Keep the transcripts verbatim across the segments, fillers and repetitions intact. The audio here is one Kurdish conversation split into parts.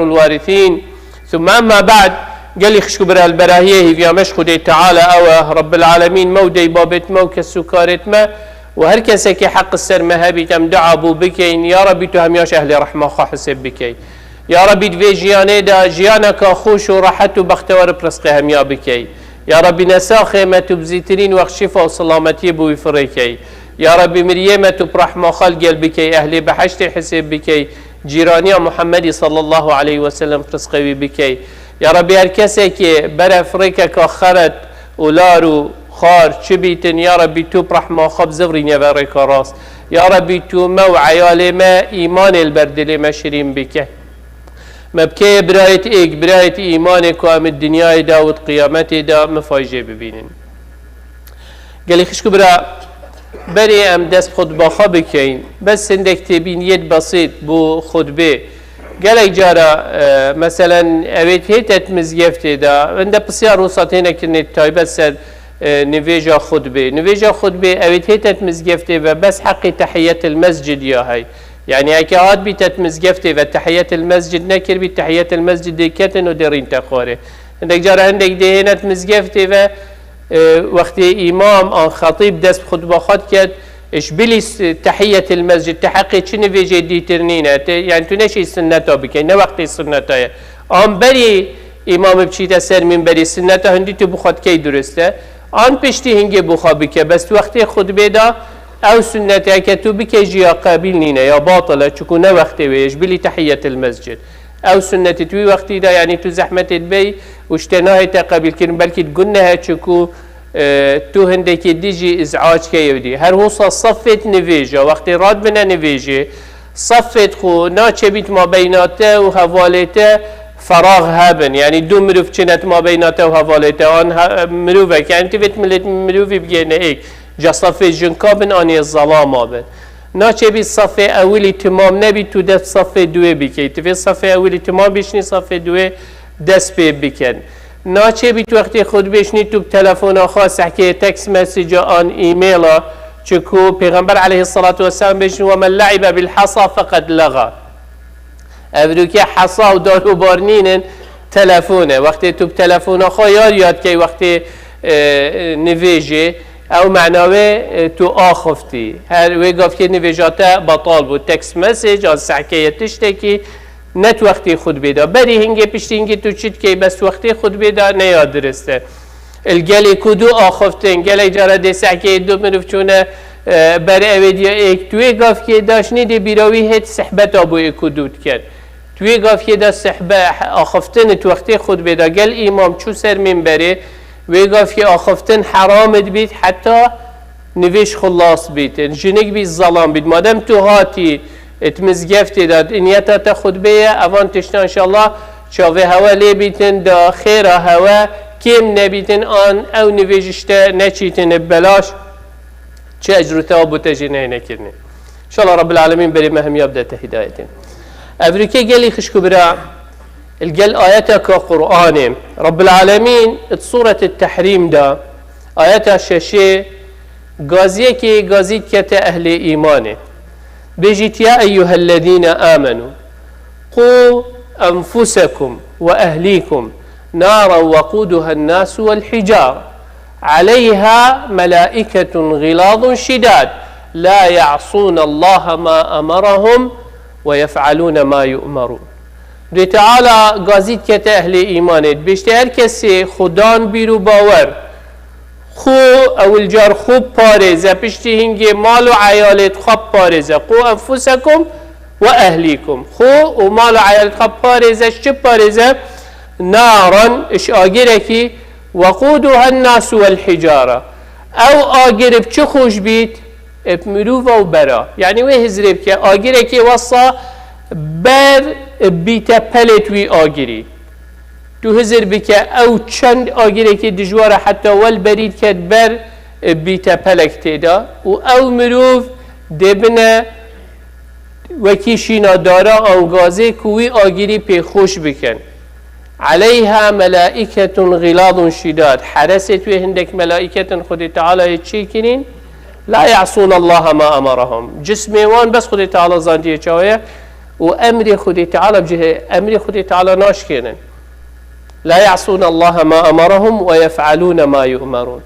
الوارثين. ثم أما بعد، gelî xişk û bira, li berahiyê hîviya me ji Xwedê Teala ew e, Rabbil Alemîn me û dey babêt me û kes û karêt me û her kesekî heq ser me hebît, em dua bû bikeyin, ya Rabbî tu hemiya ji ehlê rehma xwe hisêb bikey. Ya Rabbî di vê jiyanê de jiyaneka xweş û rehet û bextewar bi rizqê hemiya bikey. Ya Rabbî nesaxê me tu bi zîtirîn wext şifa û selametiyê bi wî firêkey. Ya Rabbî miriyê me tu bi rehma xwe li gel bikey, ehlê behiştê hisêb bikey. Cîraniya Muhammedî sallallahu aleyhi ve sellem rizqê wî bikey. Ya Rabbî her kesekê berev rêkeka xeret û lar û xar çi bîtin, ya Rabbî tu bi rehma xwe bizivrîne ve rêka rast. Ya Rabbî tu me û eyalê me îmanê li ber dilê me şirîn bike. Me bikeye birayêt êk, birayêt îmanê ku em di dinyayê de û di qiyametê de mifayjê bibînin. Gelî xişk û bira, berê em dest xutba xwe bikeyin, bes hindek têbîniyêt besît bo xutbê. Gelek cara, e, meselen, ewêt hêtet mizgeftê de, hinde pisyar wisa têne kirinê taybet ser, e, nivêja xutbê. Nivêja xutbê, ewêt hêtet mizgeftê ve bes heqê tehiyetil mescid ya hey. Yani eke hat bîtet mizgeftê ve tehiyetil mescid nekir bî, tehiyetil mescid dê ketin û dê rîn te xwarê. Hindek cara hindek dê hênet mizgeftê ve, e, wextê îmam an xetîb dest bi xutba xwe diket, ji bilî s-, tehiyetil mescid, te heqê çi nivêjê dîtir nîne, te, yani tu neşî sunneta bikey, ne wextê sunneta ye. An berî îmam biçîte ser mînberî sunneta hindî tu bi xwe dikey durist e. An piştî hingê bi xwe bike, bes tu wextê xutbê de ew sunnete eke tu bikey jî ya qebîl nîne, ya batil e, çiku ne wextê wê ye, ji bilî tehiyetil mescid. Ew sunnetî tu wî wextî de, yanî tu zehmetê dibey û ji te nahê te qebîlkirin, belkî di gunne he, çiku, e, tu hindekî dî jî îz'ac keye wî dî. Her wisa sefêt nivêje, wextê radibine nivêjê, sefêt xwe naçebît mabeyna te û hevalê te ferax hebin. Yanî du mirov çine di mabeyna te û hevalê te. An he-, mirovek, yanî tu vêt milêt mirovî bigêne êk. Ca sefê jinka bin, an yê zelama bin. Naçebî sefê ewilî timam nebî, tu dest sefê duwê bikey. Tu vê sefê ewilî timam bî, şinî sefê duwê dest pê bikin. Naçebî tu wextê xutbê şinî tu bi telefona xwe sehkê text message an email-a, çiku Pêxember aleyhissalatu vesselam bêjin, "Ve men le'ibe bil hasa feqed lega." Evroke hesa û dar û bar nînin, telefon e. Wextê tu bi telefona xwe yar yad key, wextê, e, nivêjê, ew mena wê, e, tu axuftî. Her wê gavkê nivêja te betal bû. Text message, an sehkeye tiştekî, ne tu wextê xutbê de. Berî hingê piştî hingê tu çi dikey, bes tu wextê xutbê de ne ya dirist e. Li gelê ku du axiftin, gelek cara dê sehkeyê du mirov çûne, e, ber ewê diya êk. Tu wê gavkê de şinê dê bîra wî hêt sehbeta bo êk û du dikin. Tu wê gavkê de sehbe axiftin tu wextê xutbê de gel îmam çû ser mînberê, wê gavkê axiftin heram dibît heta nivêj xilas bîtin. Jinik bî zelam bît. Madem tu hatî, e, di mizgeftê de, di niyeta te xutbê ye, evan tiştan inşallah çavê hewe lê bîtin, da xêra hewe kêm nebîtin, an ew nivêj işte neçîtin bi belaş, çi ecr û thewab bo te jê neyne kirinê. İnşallah Rabbil Alemîn berê me hemiya bide te hidayetê. Evrikê gelî xişk û bira, li gel ayeteka Qur'anê, Rabbil Alemîn di Sûret Tehrîm de, ayeta şeşê, gaziyekê gazî dikete ehlê îmanê. Bêjît, "Ya eyyuhellezîne âmenû, qû enfusekum ve ehlîkum nâren weqûduhen nâsu wel hicâre, aleyha melâiketun ğilâzun şidâd, la ya'sûnallâhe mâ emerahum ve yef'alûne mâ yu'merûn." Dê Teala gazî dikete ehlê îmanê, dibêjte, her kesê xudan bîr û bawer, xwe ewil car xwe parêze, piştî hingê mal û eyalêt xwe parêze. Qû enfusekum ve ehlîkum. Xwe û mal û eyalêt xwe parêze, ji çi parêze? Naran, ji agirekî, weqûduhen nasu wel hicare. Ew agir bi çi xweş bît? Bi mirova û bera. Yanî wê hizrê bike, agirekê wesa ber bîte pelêt wî agirî. Tu hizir bike, ew çend agirekî dijwar e, heta wel berî diket ber, e, bîte pelek tê de û ew mirov dê bine wekî şîna dara an gazê ku wî agirî pê xweş bikin. Aleyha melaîketun xîladun şîdad. Heresê tu yê hindek melaîketin Xwedê Teala yê çêkirîn. La ya'sûnallaha ma emerahum. Cismê wan bes Xwedê Teala zandiye çawa ye. û emrê Xwedê Teala bi cihê emrê Xwedê Teala naşkênin. La ya'sûne Allahe ma emerehum ve yef'alûne ma yu'merûn.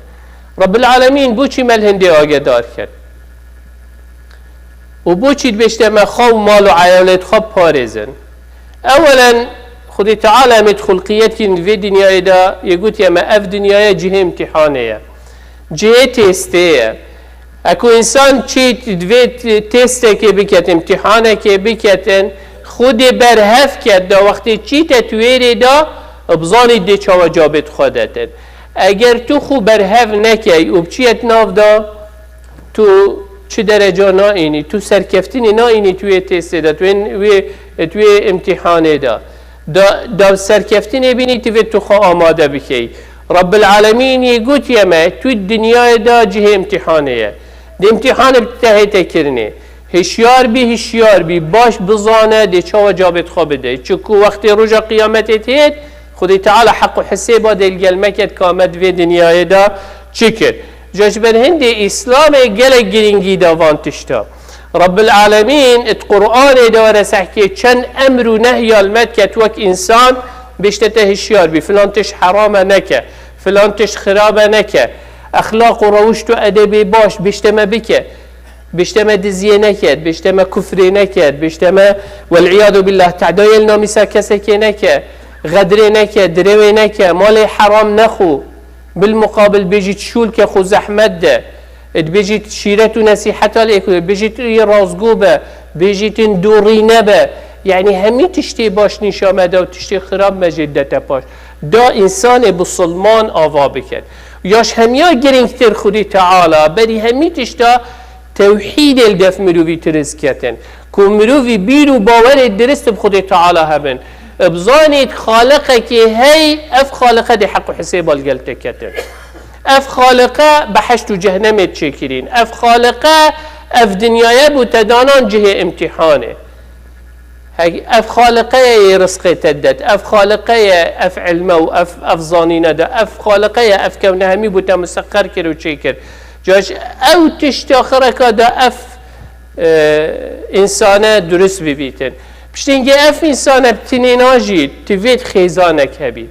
Rabbil Alemîn boçî me li hindê agedar kir? Û boçî dibêjte me xwe û mal û eyalê xwe biparêzin? Ewelen, Xwedê Teala em ê di xulqiyet kîn di vê dinyayê de, yê gotiye me ev dinyaya cihê imtîhanê ye. Cihê têstê ye. Eko însan çî divê t-, têstekê biket, imtîhanekê biketin, Xwedê berhev ket da wextê çîte tu wêrê da, bizanî dê çawa cabê xwe detin. Eger tu xwe berhev nekey û biçiyet nav da, tu çi dereca naînî, tu serkeftinê naînî tu wê têstê de, tu wê, wê, tu wê imtîhanê de. Da, da serkeftinê bînî, tu vê tu xwe amade bikey. Rabbil Alemîn yê gotiye me, tu dinyayê de cihê imtîhanê ye. Di imtîhanê bi te hête kirinê. Hişyar bî, hişyar bî, baş bizane, dê çawa cabê xwe bide. Çiku wextê roja qiyametê têt, Xwedê Teala heq û hisêba dê li gel me ket ka me di vê dinyayê de çi kir. Ca ji ber hindê Îslamê gelek girîngî da van tişta. Rabbil Alemîn di Qur'anê de were sehkê çend emr û nehya li me diket wek însan, bêjte te hişyar bî, filan tişt heram e neke, filan tişt xirab e neke, exlaq û rewişt û edebê baş bêjte me bike, bêjte me diziyê neke, bêjte me kufrê neke, bêjte me, wel'iyadu billah, tedayê li namîsa kesekê neke, xedrê neke, direwê neke, malê heram nexwe. Bilmuqabil bêjît şûl ke xwe zehmet de. Dibêjît şîret û nesîheta lê ku bêjît yê rastgo be, bêjît in dûrî nebe. Yanî hemî tiştê baş nîşa me de û tiştê xirab me jê dete paş. Da însanê bisilman ava biket. Ya ji hemiya girîngtir Xwedî Teala berî hemî tişta tewhîdê li def mirovî tiriz ketin. Ku mirovî bîr û bawerê dirist bi Xwedê Teala hebin. Bizanît xaliqekê hey, ev xaliqe dê heq û hisêba li gel te ketin. Ev xaliqe behişt û cehnemê çêkirîn. Ev xaliqe ev dinyaya bû te danan cihê imtîhanê. He-, ev xaliqe ye yê rizqê te det. Ev xaliqe ye ev ilme û ev, ev zanîne de. Ev xaliqe ye ev kewne hemî bû te miseqer kir û çêkir. Ca ji ew tişta xireka de ev e, însane durist bibîtin. Piştî hingê ev însane bi tinê najî, ti vêt xêzanek hebî.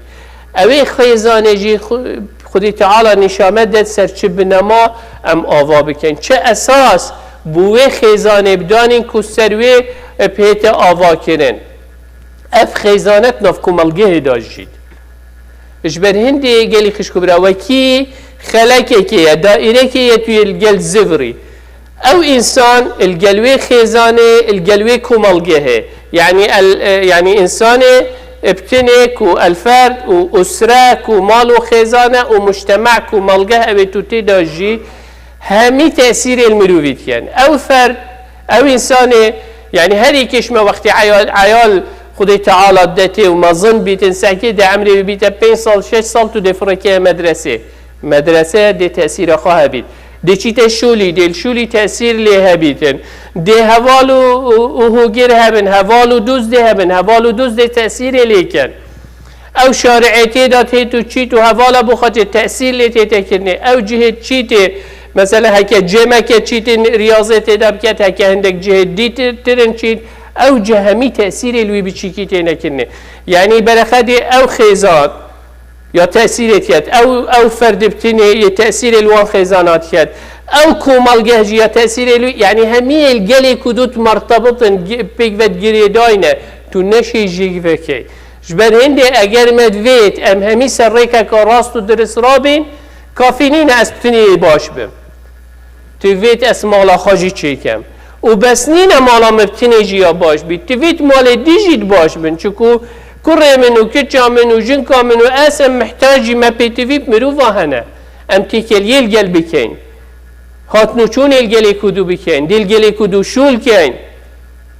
Ew ê xêzanê jî Xu-, Xwedî Teala nîşa me det ser çi binema em ava bikin. Çi esas bû wê xêzanê bidanîn ku ser wê, e, pête ava kirin. Ev xêzanet nav komelgehê de jît. Ji ber hindê gelî xişk û bira wekî xelekekê ye, daîrekê ye tu yê li gel zivirî. Ew însan li gel wê xêzanê, li gel wê komelgehê. Yanî el, e, yanî însanê, e, bi tinê ku el ferd û usre ku mal û xêzan e û mujtema ku malgeh ew ê tu tê de jî, hemî tesîrê li mirovî dikin. Ew ferd, ew însanê, yanî her yekê ji me wextê eyal, eyal Xwedê Teala detê û mezin bîtin, sehkê de emrê wî bîte pênc sal, şeş sal tu dê fireke medresê. Medrese dê tesîra xwe hebît. Dê çîte şûlî, dê li şûlî tesîr lê hebîtin. Dê heval û, û, û hogir hebin, heval û dost dê hebin, heval û dost dê tesîrê lê kin. Ew şarietê de tê tu çît û hevala bo xwe tê tesîr lê tê te kirinê. Ew cihê çîtê, mesela heke cêmeke çîtê riyazê tê de biket, heke hindek cihê dî tir, tirin çît, ew cih hemî tesîrê li wî biçîkî tê nekirinê. Yanî bereqedê ew xêzan, ya tesîrê diket, ew, ew ferdê bi tinê yê tesîrê li wan xêzana diket. Ew komelgeh jî ya tesîrê li, yanî hemî yê li gelê ku dût mertebit in, gi-, pêk ve girêdayne, tu neşê jî vekey. Ji ber hindê eger me divêt em hemî ser rêkeka rast û dirist rabîn, kafî nîne ez bi tinê yê baş bim. Tu vêt ez mala xwe jî çêkem. Û bes nîne mala me bi tinê jî ya baş bî. Tu vêt malê dî jî di baş bin. Çiku kurê min û kiça min û jinka min û ez em mihtacî me pê tivî bi mirova hene. Em têkeliyê li gel bikeyn. Hatnûçûnê li gelê ku dû bikeyn. Dê li gelê ku dû şûl keyn.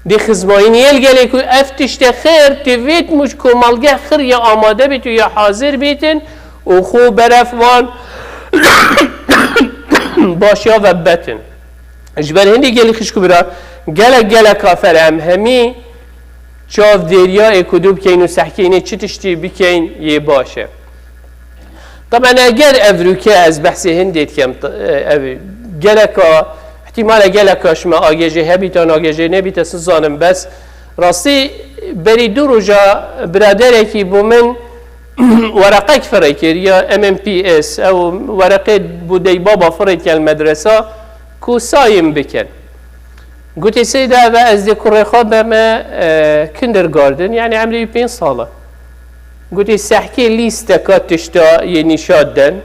Dê xizmayîniyê li gelê ku ev tişte xêr, tu vêt mûj komelgeh xir ya amade bît û ya hazir bîtin û xwe beref wan baş ya vebetin. Ji ber hindê gelî xişk û bira, gelek gelek afer em hemî çav dêriya ê ku dû bikeyn û sehkênê çi tiştî bikeyn yê baş e. Taban eger ev rûke ez behsê hindê dikem, t-, ev geleka, ihtimale geleka ji me agêjê hebîta, nagêjê nebîte, sizanim bes Rastî berî du roja biraderekî bo min wereqek firê kir ya M M P S, ew wereqê bo dey baba firê kir medresa ku sayim bikin. Gotê, Seyda, eve ez dê kurê xwe beme, e, kindergarten, yani emrê wî pênc sal e. Gotê, sehkê lîsteka tişta yê nîşa den,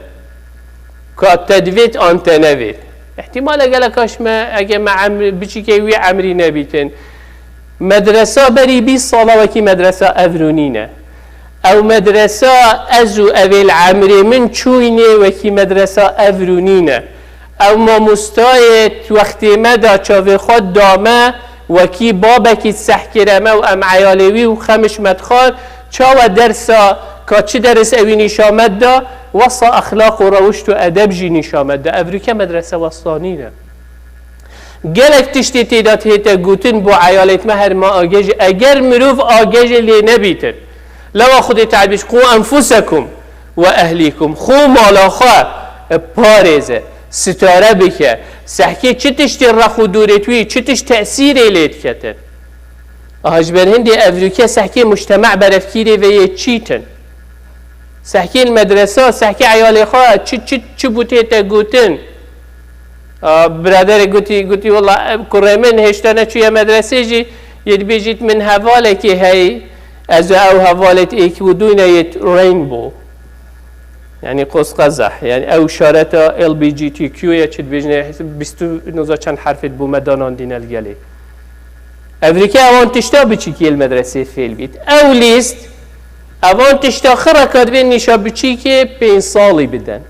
ka te divêt an te nevêt. Îhtîmale gelek aş me, ege me emr-, biçîkê wî emrî nebîtin. Medresa berî bîst sala wekî medresa evro nîne. Ew medresa ez û evêl emrê min çûyne wekî medresa evro nîne. Ew mamostayê wextê me da çavê xwe da me, wekî babekî sehkireme û em eyalê wî û xemiş me dixwar, çawa dersa ka çi deris ewî nîşa me da, wesa exlaq û rewişt û edeb jî nîşa me da. Evroke medrese wesa nîne. Gelek tiştê tê de tête gotin bo eyalêt me her ma agêj, eger mirov agêj lê nebîtin. Lewa Xwedê Teala bêj, "Qû enfusekum ve ehlîkum." Xwe mala xwe parêze, sitare bike. Sehkê çi tiştê rex û dûrêt wî, çi tişt tesîrê lê diketin. Aha, ji ber hindê evroke sehkê mujtema berevkîrê ve yê çîtin. Sehkên medresa, sehkê eyalê xwe, çi, çi, çi bû tête gotin? A, biraderê gotî, gotî, "Wela, em, kurê min hêşta neçûye medresê jî, yê dibêjît min hevalekê hey, ez û ew hevalêt êk û dûyne yêt Rainbow." Yani qos qezeh, yani ew şareta L B G T Q ye, çi dibêjine, bîst û nozda çend herfêt bo me danandîne li gelê. Evroke ewan tişta biçîkê li medresê fêl bît. Ew lîst, evan tişta xireka divê nîşa biçîkê pênc salî biden.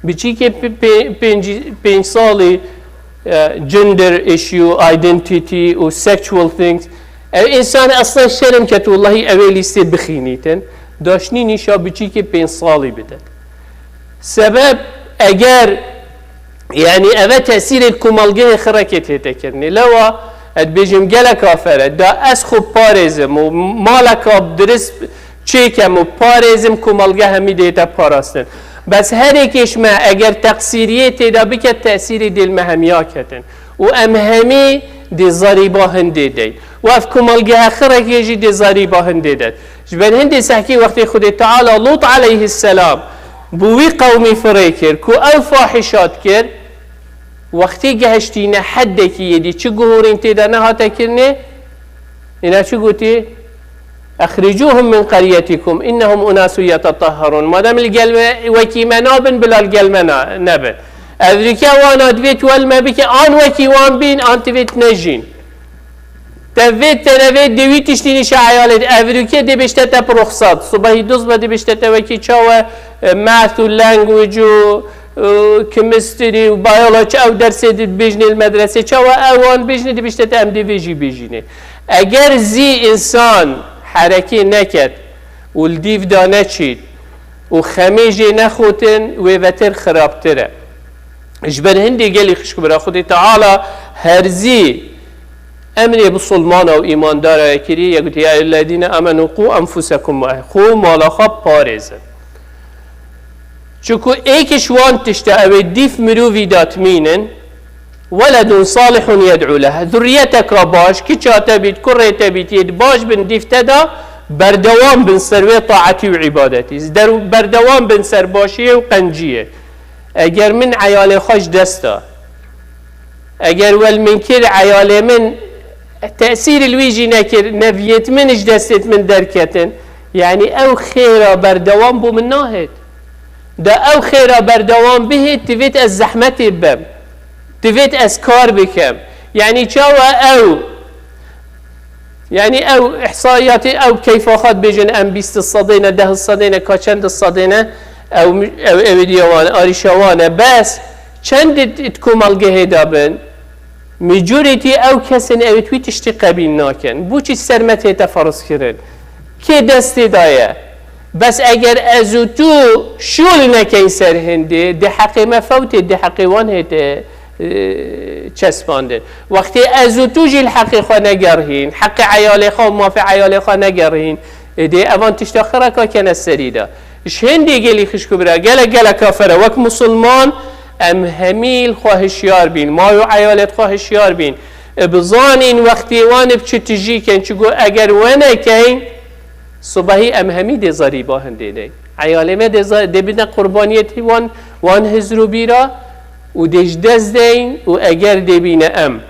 Biçîkê pi-, pê-, pêncî-, pênc salî, e, gender issue, identity û sexual things. Ev însan eslen şerm ket, wellahî ew ê lîstê bixînîtin. Daşnî nîşa biçîkê pênc salî bidin. Sebeb eger, yani, eve tesîrê komelgehê xirekê tête kirinê. Lewa, ez dibêjim, gelek afere, da ez xwe parêzim û maleka dirist çêkem û parêzim, komelge hemî dê te parastin. Bes her êkê ji me eger teqsîriyê tê de bike, tesîrê dê li me hemiya ketin. Û em hemî dê zerîba hindê deyn. Û ev komelgehe xirekê jî dê zerîba hindê det. Ji ber hindê sehkî wextê Xwedê Teala Lût aleyhisselam bo wî qewmî firê kir, ku ew fahişat kir, wextê gehiştîne heddekî yê dî çi guhorîn tê de nehate kirinê, îna çi gotî? "Exricûhum min qeryetikum, innehum unasun yetetahharûn." Madem li gel me, wekî me nabin, bila li gel me na-, nebin. Evroke wana divêt wel me bike, an wekî wan bîn, an divêt nejîn. Te vê, te nevê, dê wî tiştî nîşa eyalê de. Evroke dê bêjte te bi ruxsat. Sibehî duz be dê bêjte te wekî çawe, e, math û language û, e, chemistry û biology, ew dersê dê bêjinê li medresê. Çawe ew wan bêjinê, dê bêjte te em dê vê jî bêjînê. Eger zî însan herekê neket û li dîv de neçît û xemê jê nexotin, wê vetir xirabtir e. Ji ber hindê gelî xişk û bira, Xwedê Teala herzî emrê bisilmana û îmandara ye kiriye, ye gotî, "Ya eyyuhellezîne amenû qû enfusekum ve ehlikum." Xwe û mala xwe parêzin. Çunku êk ji wan tişta ew ê dîf mirovî de timînin, "Weledun salihun yed'u leh." Zurriyeteka baş, kiça te bît, kurê te bît, yê baş bin dîf te de, berdewam bin ser wê taetî û îbadetî. Der-, berdewam bin ser başiyê û qenciyê. Eger min eyalê xwe ji dest da, eger wel min kir, eyalê min tesîr li wî jî nekir, neviyêt min ji destêt min derketin, yanî ew xêra berdewam bo min nahêt. Da ew xêra berdewam bihêt, divêt ez zehmetê bim. Divêt ez kar bikim. Yanî çawa ew Yani ew ihsaiyatê, ew keyfa xwe dibêjin, em bîst sedê ne, deh sedê ne, ka çend sedê ne, ew, ew, ew diya wan, arîşa wan e. Bes çend di, di komelgehê de bin, majority ew kesên ew wî tiştî qebîl nakin. Bo çi ser me tête ferz kirin? Kê destê daye? Bes eger ez û tu şûl nekeyn ser hindê, di heqê me fewtê, di heqê wan hête, e, çespandin. Wextê ez û tu jî li heqê xwe negerhîn, heqê eyalê xwe û mafê eyalê xwe negerhîn, êdî evan tişta xireka kene serî de. Ji hindê gelî xişk û bira, gelek gelek kafir e. Wek musulman em hemî li xwe hişyar bîn, may û eyalê xwe hişyar bîn. Bizanîn wextê wan bi çi tijî ken, çiku eger we nekeyn, sibehî em hemî dê zerîba hindê neyn. Eyalê me dê ze-, dê bidin qurbaniyetê wan, wan hizr û bîra û dê ji dest deyn û eger dê bîne em.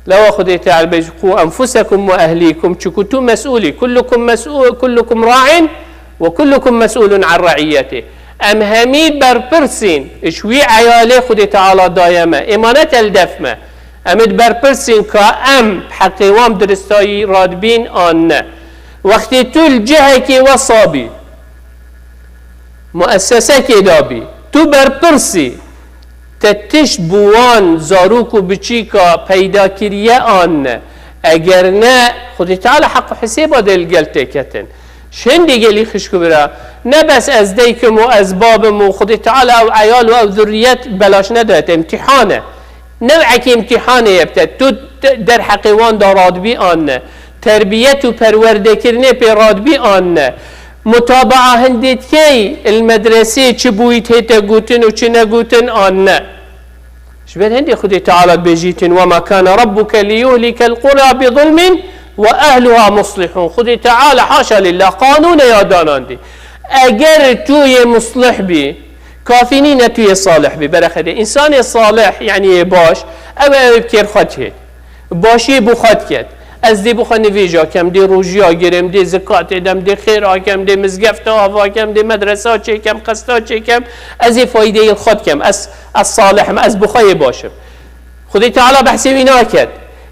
Lewa Xwedê Teala bêj, "Qû enfusekum ve ehlîkum", çiku tu mesûlî, "Kullukum mesû-, kullukum ra'in ve kullukum mesûlun an re'iyyetih." Em hemî berpirsîn, ji wî eyalê Xwedê Teala daye me, emanet el def me. Em id berpirsîn ka em heqê wan diristayî radibîn an ne. Wextê tu li cihekê wesa bî, muessesekê de bî, tu berpirsî, te tişt bi wan zarok û biçîka peyda kiriye an ne. Eger ne, Xwedê Teala heq û hisêba dê li gel têketin. Ji hindê gelî xişk û bira, ne bes ez deykim û ez babim û Xwedê Teala ew eyal û ew zurriyet belaş nedayet, imtîhan e. New'ekî imtîhanê ye bi te. Tu te-, derheqê wan de radibî an ne. Terbiyet û perwerdekirinê pê radibî an ne. Mutabaa hindê dikey, il medresê çi bûyî tête gotin û çi negotin an ne. Ji ber hindê Xwedê Teala dibêjîtin, "Ve ma kana rabbuke liyuhlikel qura bi zulmin ve ehluha muslihun." Xwedê Teala haşa lillah qanûne ya danandî. Eger tu yê muslih bî, kafî nîne tu yê salih bî. Berexedê. Însanê salih, yanî yê baş, ew e, ew ê bi kêr xwe tihêt. Başiyê bo xwe diket. Ez dê bo xwe nivêja kem, dê rojiya girim, dê zikatê dem, dê xêra kem, dê mizgefta ava kem, dê medresa çêkem, qesta çêkem. Ez ê faydeyê xwe dikem. Ez, ez salih im, ez bo xwe yê baş im. Xwedê Teala behsê wî naket.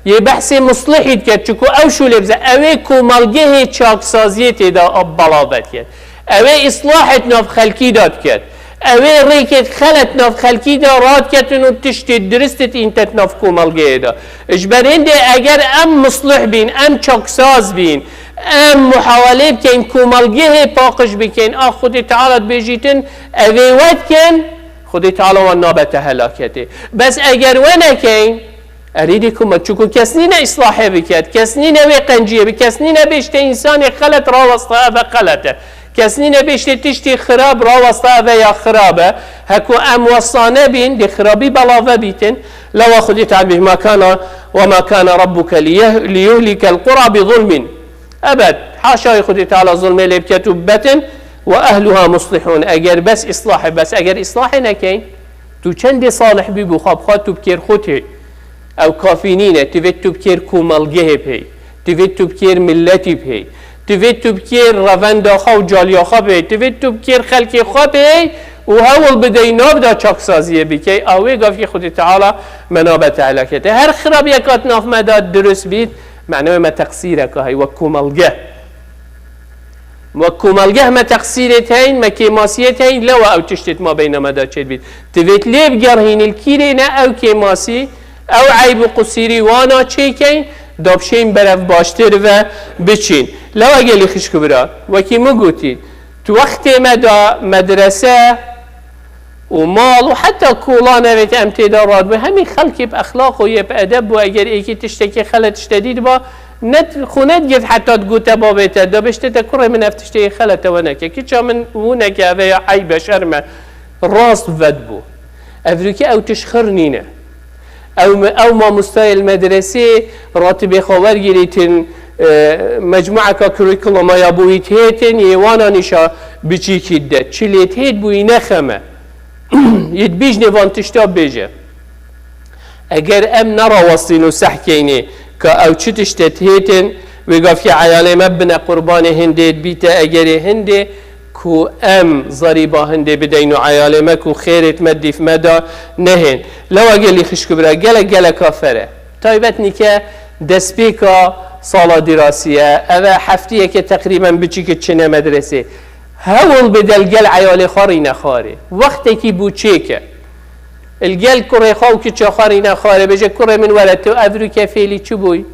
Yê behsê muslihî diket, çiku ew şûlê bize, ew ê komelgehê çaksaziyê tê de belav vediket. Ew ê îslahê di nav xelkî de diket. Ew ê rêkê xelet nav xelkî de radiketin û tiştê dirist întet nav komelgehê de. Ji ber hindê eger em muslih bîn, em çaksaz bîn, em muhawelê bikeyn komelgehê paqij bikeyn, a Xwedê Teala dibêjîtin, ev ê we dikin, Xwedê Teala wan nabete helaketê. Bes eger we nekeyn, erî dî kuma, çiku kes nîne îslahê biket, kes nîne wê qenciyê bi, kes nîne bêjte însanê xelet rawesta eve xelet e. Kes nîne bêjte tiştê xirab rawesta eve ya xirab e. Heku em wesa nebîn, dê xirabî belave bîtin. Lewa Xwedê Teala bêj, "Ma kana, ve ma kana rabbuke liyeh-, liyuhlikel qura bi zulmin." Ebed, haşayê Xwedê Teala zulmê lê biket û bibetin, "Ve ehluha muslihun." Eger bes îslahê, bes eger îslahê nekeyn, tu çendê salih bî bo xwe, bi xwe tu bi kêr xwe tê. Ew kafî nîne, tu vê tu bi kêr komelgehê pê, tu vê tu bi kêr milletî pê, tu vê tu bi kêr revenda xwe û caliya xwe pê, tu vê tu bi kêr xelkê xwe pê û hewl bidey nav da çaksaziyê bikey, a wê gavkê Xwedê Teala me nabete helaketê. Her xirabiyeka di nav me de dirust bît, Manewê me teqsîreka heye wek komelgeh. Wek komelgeh me teqsîrê te heyîn, me kêmasiyê te heyîn, lewa ew tiştê di mabeyna me de çêdibît. Divêt lê bigerhînî li kîrê ne ew kêmasî, ew eyb û qusîrî wana çêkeyn, da bişên berev baştir ve biçîn. Lewa gelî xişk û bira, wekî min gotî, di wextê me de medrese, û mal û heta kolan evê em tê de radibû, hemî xelkê bi exlaq û yê bi edeb bû. Eger êkî tiştekî xelet tişte dî diba, ne xwe nedigirt heta digote babê te, da bêjte te kurê min ev tiştê xelet e we neke. Kiça min wû neke, eve ya eyb e, şerm e. Rast vedibû. Evrûke ew tişt xir nîne. Ew me-, ew mamostayê li medresê ratibê xwe wergirêtin, e, mecmueka kurîkuluma ya bûyî tihêtin, yê wana nîşa biçîkî de. Çi lê tihêt bûyî nexeme. Yê dibîjnê van tişta bêje. Eger em nerawestîn û sehkeynê ka ew çi tişte tihêtin, wê gavkê eyalê me bine qurbanê hindê dibîte egerê hindê, ku em zerîba hindê bideyn û eyalê me ku xêrêt me dîf me da nehên. Lewa gelî xişk û bira, gelek geleka fer e. Taybet nîke destpêka sala dîrasî ye. Ev e heftiyeke teqrîben biçîkî çine medresê. Hewl bide li gel eyalê xwe rîne xwarê. Wextekî bû çêke. Li gel kurê xwe û kiça xwe rîne xwarê. Bêje, "Kurê min were tu evrûke fêlî çi bûyî?"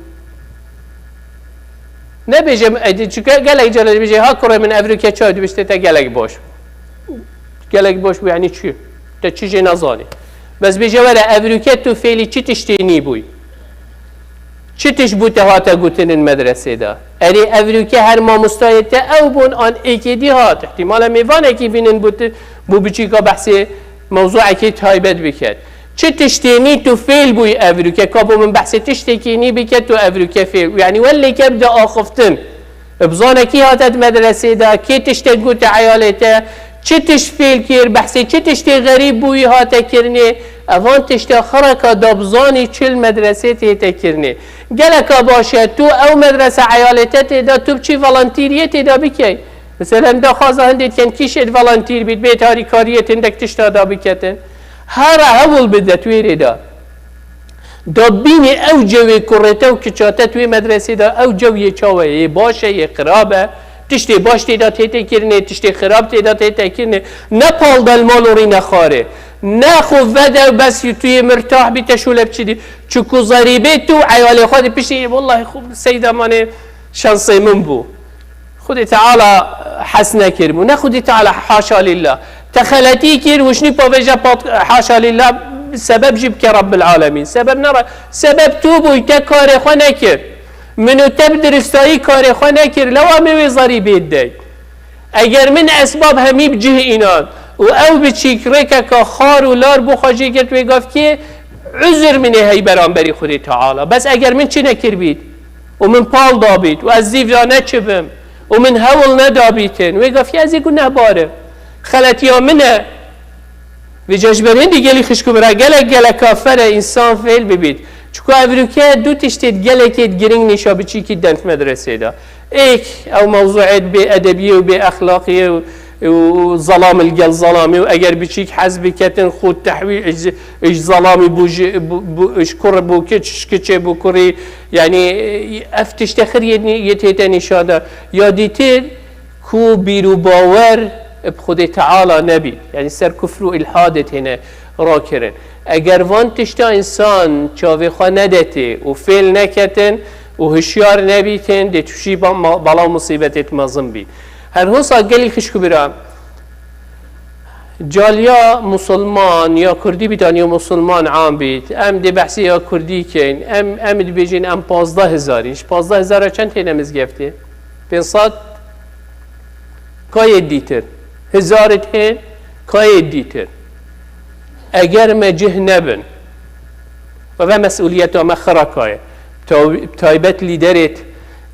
Nebêje, e, çi-, gelek cara dibêje, "Ha kurê min evrûke çawa?" Dibêjte te gelek baş bû. Gelek baş bû, yanî çi? Te çi jê nezanî. Bes bêje, "Were evrûke tu fêlî çi tiştê nîbûyî? Çi tişt bû te hate gotinin medresê de?" Erê, evrûke her mamostayê te ew bûn an êkê dî hat. Îhtîmal e mêvanekî bînin bû ti-, bû biçîka behsê mewzûekî taybet biket. Çi tiştê nî tu fêl bûyî evrûke, ka bo min behsê tiştekî nî bike tu evrûke fêl. Yani wellê ke bide axiftin. Bizane kî hate di medresê de, kê tiştek gote eyalê te, çi tişt fêl kir, behsê çi tiştê xerîb bûyî hate kirinê, evan tişta xireka da bizanî çi li medresê tê te kirinê. Geleka baş e, tu ew medrese eyalê te tê de, tu biçî volantîriyê tê de bikey. Mesela daxwaza hindê dikin kîşê volantîr bît, bê harîkariyê hindek tişta da biketin. Here hewl bide tu wê rê de. Da bînî ew cewê kurê te û kiça te tu wê medresê de, ew cew yê çawa ye? Yê baş e, yê xirab e? Tiştê baş tê de tê tê kirinê, tiştê xirab tê de tê tê kirinê. Ne pal de li mal û rî ne xarê. Ne xwe vede û bes tu yê mirtah bî te şûle biçî dî. Çiku zerîbê tu û eyalê xwe dî piştî, wellahî xwe seyda manê şansê min bû. Xwedê Teala hes nekiribû. Ne Xwedê Teala, haşa lillah. Te xeletî kir, wişnî pavêje pat, haşa lillah, sebeb jî bike Rabbil Alemîn. Sebeb ne re-, sebeb tu bûy, te karê xwe nekir. Min û te bi diristayî karê xwe nekir. Lewa me wê zerî bê dey. Eger min esbab hemî bi cih înan û ew biçîk rêkeka xar û lar bo xwe jê girt wê gavkê, uzir min ê hey beramberî Xwedê Teala. Bes eger min çi nekir bît û min pal dabît û ez zîv da neçibim û min hewl nedabîtin, wê gavkê ez ê gunehbar im. Xeletiya min e. Vêca ji ber hindî gelî xişk û bira gelek gelek kafer e însan fêl bibît. Çiku evrûke du tiştê gelekê giring nîşa biçîkî dent medresê de. Êk ew mewzûê bê edebiyê û bê exlaqiyê û, û zelam li gel zelamê û eger biçîk hez biketin xwe tehwî ji, ji zelamî bû ji, bû, bû, ji kur bû kiç, ji kiçê bû kurî. Yani ev tiştê xir yê, yê tête nîşa de. Ya dîtir, ku bîr û bawer bi Xwedê Teala nebî, yanî ser kufr û îlhadê têne rakirin. Eger van tişta însan çavê xwe nedetê û fêl neketin û hişyar nebîtin, dê tûşî ba-, ma-, bala û musîbetê mezin bî. Her hosa gelî xişk û bira, caliya musulman ya kurdî bît an ya musulman am bît, em dê behsê ya kurdî kein, em, em dibêjin em pazdeh hezar in. Ji pazdeh hezar çend têne mizgeftê? Pênc sed? Kayê dîtir. Hezarê hên, kayê dîtir. Eger me cih nebin, ve mesûliyeta me xiraka ye. Taw-, taybet lîderêt,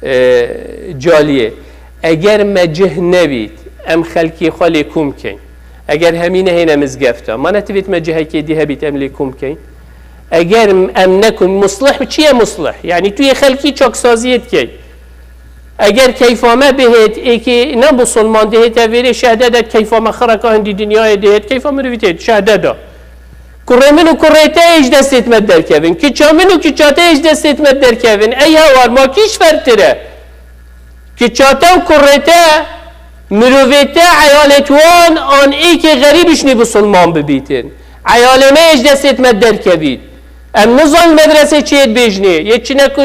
e, caliyê. Eger me cih nebît, em xelkê xwe lê kom kein. Eger hemî nehêne mizgefta, ma netivêt me cihekê dî hebît em lê kom kein. Eger em nekum, muslih çi ye muslih? Yani tu yê xelkî çaksaziyê dikey. Eger keyfa me bihêt, êkê ne musulman dihête vêrê şehde de keyfa me xireka hindî dinyayê dihêt, keyfa mirovî têt şehde de. Kurê min û kurê te ê ji destê me derkevin. Kiça min û kiça te ê ji destê me derkevin. Ey hewar, ma kî ji fertir e? Kiça te û kurê te, mirovê te, eyalêt wan an êkê xerîb işnî musulman bibîtin. Eyalê me ê ji destê me derkevît. Em nizan medresê çi yê dibêjinê. Yê çine ku,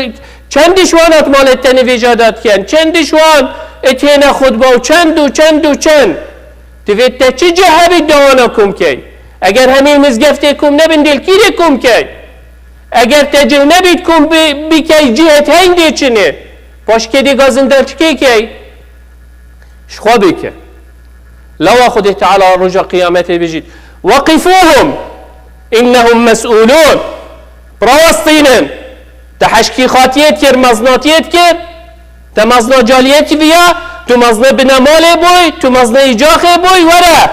çend ji wan hat malê te nivêja da diken, çend ji wan ê têne xutba û çend û çend û çend. Divê te çi cih hebît da wana kom key? Eger hemî mizgeftê kom nebin, dê li kîrê kom key? Eger te cih nebît kom bi-, bikey cihê te heyndê çinê. Paşkê dê gazin der çikê key? Ji xwe bike. Lawa Xwedê Teala roja qiyametê bijît. Weqifuhum innehum mes'ulun. Rawestînin. Te heşkî xatiyê dikir, meznatiyê dikir. Te mezna caliyetî viya, tu mezna binemalê bûy, tu mezna îcaxê bûy, were.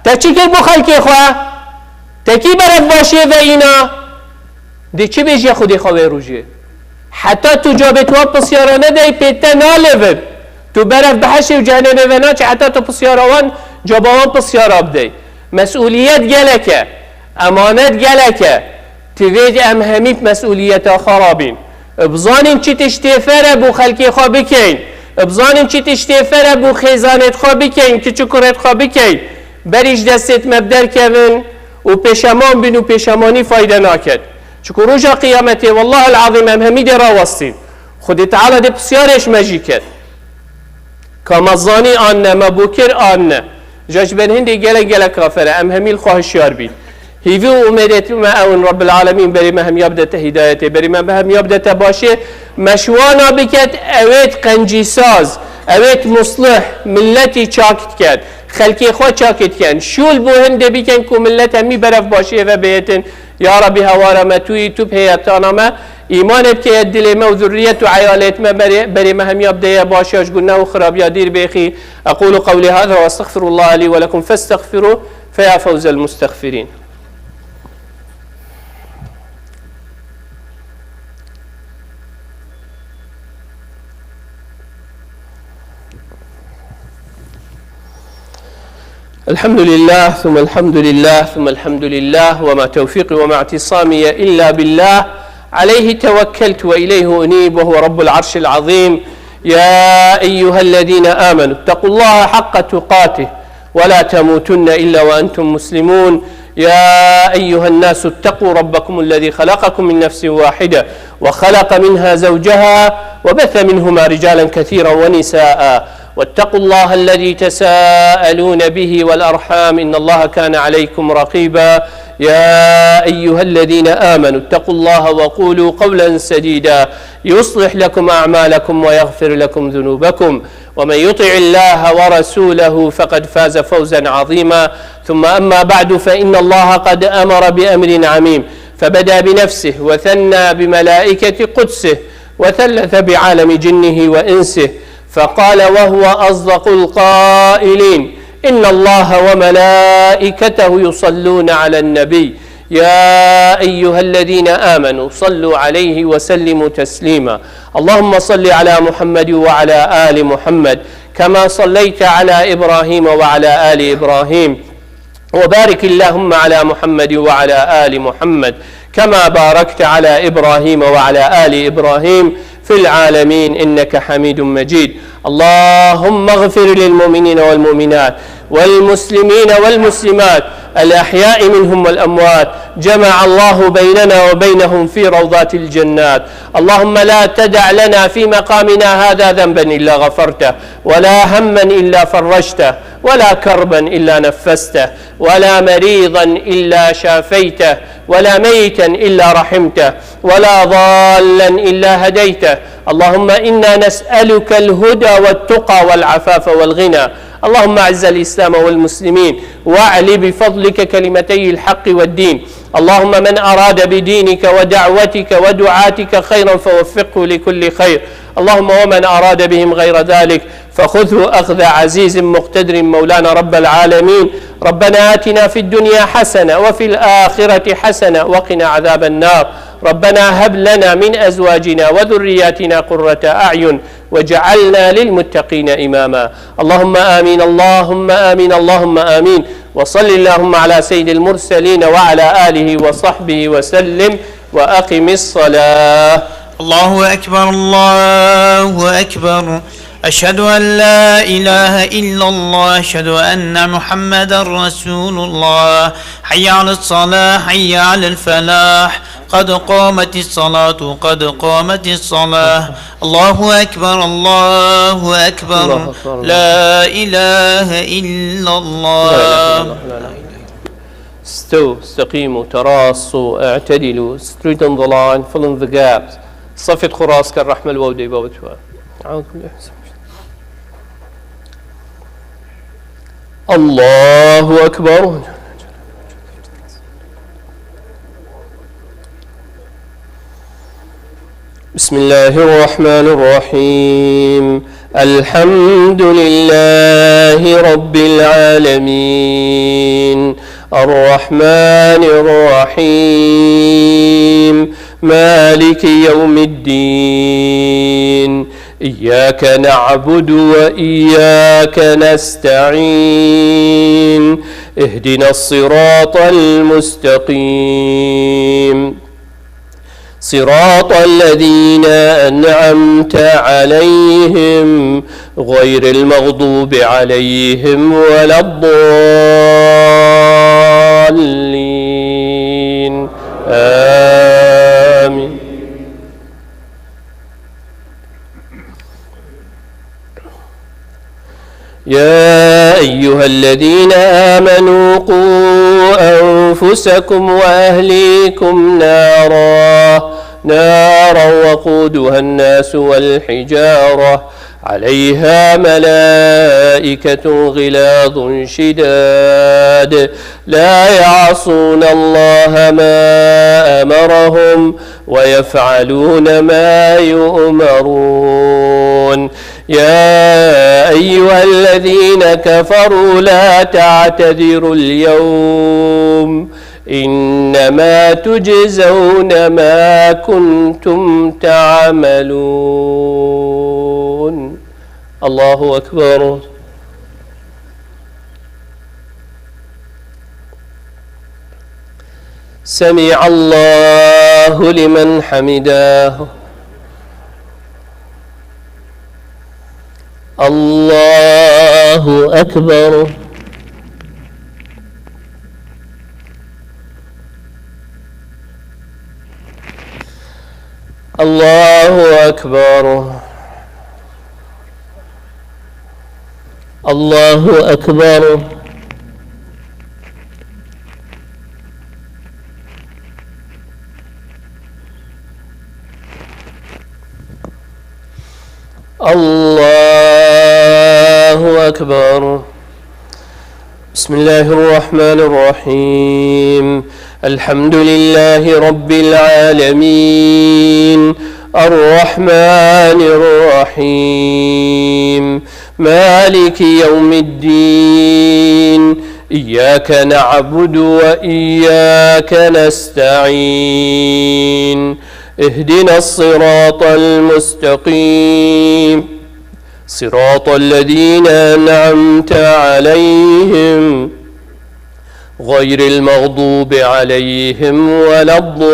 Te çi kir bo xelkê xwe? Te kî berev başiyê ve îna? Dê çi bêjiya Xwedê xwe wê rojê? Heta tu cavê tu wan pisyara nedey, pê te nalêvin. Tu berev behişê û cehennemê ve naçî heta tu pisyara wan, caba wan pisyara bidey. Mesûliyet gelek e. Emanet gelek e. Divê em hemî bi mesûliyeta xwe rabîn. Bizanîn çi tiştê fere bo xelkê xwe bikeyn. Bizanîn çi tiştê fere bo xêzanêt xwe bikeyn, kiç û kurêt xwe bikeyn. Berî ji destêt me bi derkevin û pêşeman bin û pêşemanî fayde naket. Çiku roja qiyametê, wellahil azîm, em hemî dê rawestîn. Xwedê Teala dê pisyarê ji me jî ket. Ka me zanî an ne, me bo kir an ne. Ja ji ber hindê gelek gelek kafer e, em hemî li xwe hişyar bîn. Hîvî û umêdê me ew in, Rabbil Alemîn berê me hemiya bidete hîdayetê, berê me hemiya bidete başê, me ji wana biket, ewêt qencîsaz, Ewêt muslih, milletî çak diken, xelkê xwe çak diken. Şûl bo hindê biken ku millet hemî berev başiyê ve bihêtin. Ya Rabbi, hewara me tu yî, tu bi heyetana me. Îmanê bikeye dilê me û zurriyet û eyalêt me berê, berê me hemiya bideye başiya ji guneh û xirabiya dîr bêxî. أقول قولي هذا وأستغفر الله لي ولكم فاستغفروه فيا فوز المستغفرين. الحمد لله، ثم الحمد لله، ثم الحمد لله، وما توفيقي وما اعتصامي إلا بالله، عليه توكلت وإليه أنيب، وهو رب العرش العظيم. يا أيها الذين آمنوا اتقوا الله حق تقاته ولا تموتن إلا وأنتم مسلمون. يا أيها الناس اتقوا ربكم الذي خلقكم من نفس واحدة وخلق منها زوجها وبث منهما رجالا كثيرا ونساء واتقوا الله الذي تساءلون به والأرحام إن الله كان عليكم رقيبا. يا أيها الذين آمنوا اتقوا الله وقولوا قولا سديدا يصلح لكم أعمالكم ويغفر لكم ذنوبكم ومن يطع الله ورسوله فقد فاز فوزا عظيما. ثم أما بعد، فإن الله قد أمر بأمر عميم، فبدأ بنفسه وثنى بملائكة قدسه وثلث بعالم جنه وإنسه، فقال وهو أصدق القائلين: إن الله وملائكته يصلون على النبي، يا أيها الذين آمنوا صلوا عليه وسلموا تسليما. اللهم صل على محمد وعلى آل محمد كما صليت على إبراهيم وعلى آل إبراهيم، وبارك اللهم على محمد وعلى آل محمد كما باركت على إبراهيم وعلى آل إبراهيم في العالمين إنك حميد مجيد. اللهم اغفر للمؤمنين والمؤمنات والمسلمين والمسلمات الأحياء منهم والأموات، جمع الله بيننا وبينهم في روضات الجنات. اللهم لا تدع لنا في مقامنا هذا ذنبا إلا غفرته، ولا هما إلا فرجته، ولا كربا إلا نفسته، ولا مريضا إلا شافيته، ولا ميتا إلا رحمته، ولا ضالا إلا هديته. اللهم إنا نسألك الهدى والتقى والعفاف والغنى. اللهم أعز الإسلام والمسلمين، وأعل بفضلك كلمتي الحق والدين. اللهم من أراد بدينك ودعوتك ودعاتك خيرا فوفقه لكل خير. اللهم ومن أراد بهم غير ذلك فخذه أخذ عزيز مقتدر مولانا رب العالمين. ربنا آتنا في الدنيا حسنة وفي الآخرة حسنة وقنا عذاب النار. ربنا هب لنا من أزواجنا وذرياتنا قرة أعين واجعلنا للمتقين إماما. اللهم آمين، اللهم آمين، اللهم آمين. وصل اللهم على سيد المرسلين وعلى آله وصحبه وسلم. وأقم الصلاة. الله أكبر، الله أكبر. أشهد أن لا إله إلا الله، أشهد أن محمدا رسول الله. حي على الصلاة، حي على الفلاح. قد قامت الصلاة، قد قامت الصلاة. الله أكبر، الله أكبر. الله أكبر. لا إله إلا الله. لا إله إلا الله. لا إله إلا الله. استووا، استقيموا، تراصوا، اعتدلوا. Straight and the line, fill in the gaps. صفت خراس كالرحمة الوودي بابتوا. أعوذ بالله. الله أكبر. بسم الله الرحمن الرحيم. الحمد لله رب العالمين. الرحمن الرحيم. مالك يوم الدين. إياك نعبد وإياك نستعين. اهدنا الصراط المستقيم. صراط الذين أنعمت عليهم غير المغضوب عليهم ولا الضالين. آمين. يا أيها الذين آمنوا قوا أنفسكم وأهليكم نارا، نارا وقودها الناس والحجارة، عليها ملائكة غلاظ شداد لا يعصون الله ما أمرهم ويفعلون ما يؤمرون. يا أيها الذين كفروا لا تعتذروا اليوم إنما تجزون ما كنتم تعملون. الله أكبر. سمع الله لمن حمده. الله أكبر. الله أكبر. الله أكبر. الله أكبر. بسم الله الرحمن الرحيم. الحمد لله رب العالمين. الرحمن الرحيم. مالك يوم الدين. إياك نعبد وإياك نستعين. اهدنا الصراط المستقيم. صراط الذين أنعمت عليهم غير المغضوب عليهم ولا الضالين.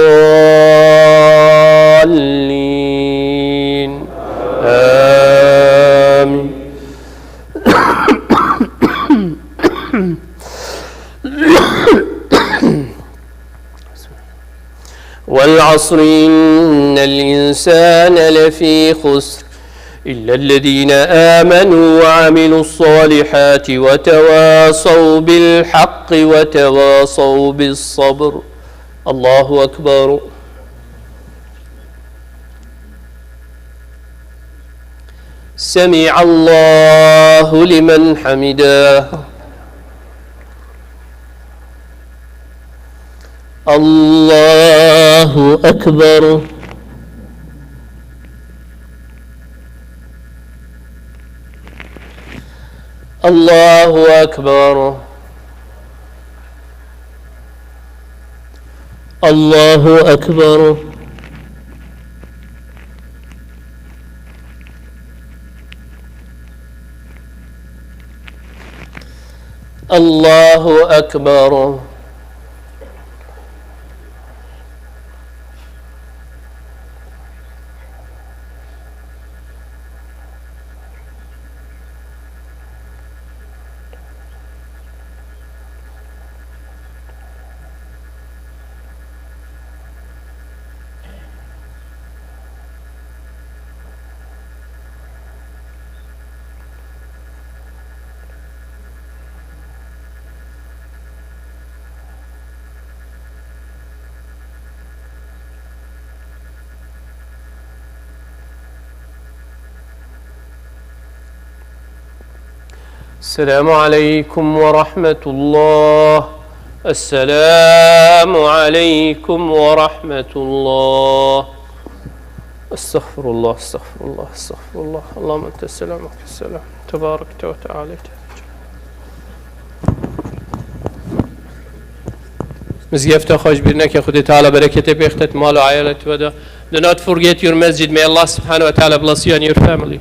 آمين. والعصر إن الإنسان لفي خسر إلا الذين آمنوا وعملوا الصالحات وتواصوا بالحق وتواصوا بالصبر. الله أكبر. سمع الله لمن حمده. الله أكبر. الله أكبر. الله أكبر. الله أكبر. السلام عليكم ورحمة الله. السلام عليكم ورحمة الله. أستغفر الله، أستغفر الله، أستغفر الله. اللهم أنت السلام ومنك السلام. تباركت وتعاليت. Mizgefta xwe ji bîr neke, Xwedê Teala bereketê pê xite di mal û eyalê we de. Do not forget your masjid. May Allah subhanahu wa ta'ala bless you and your family.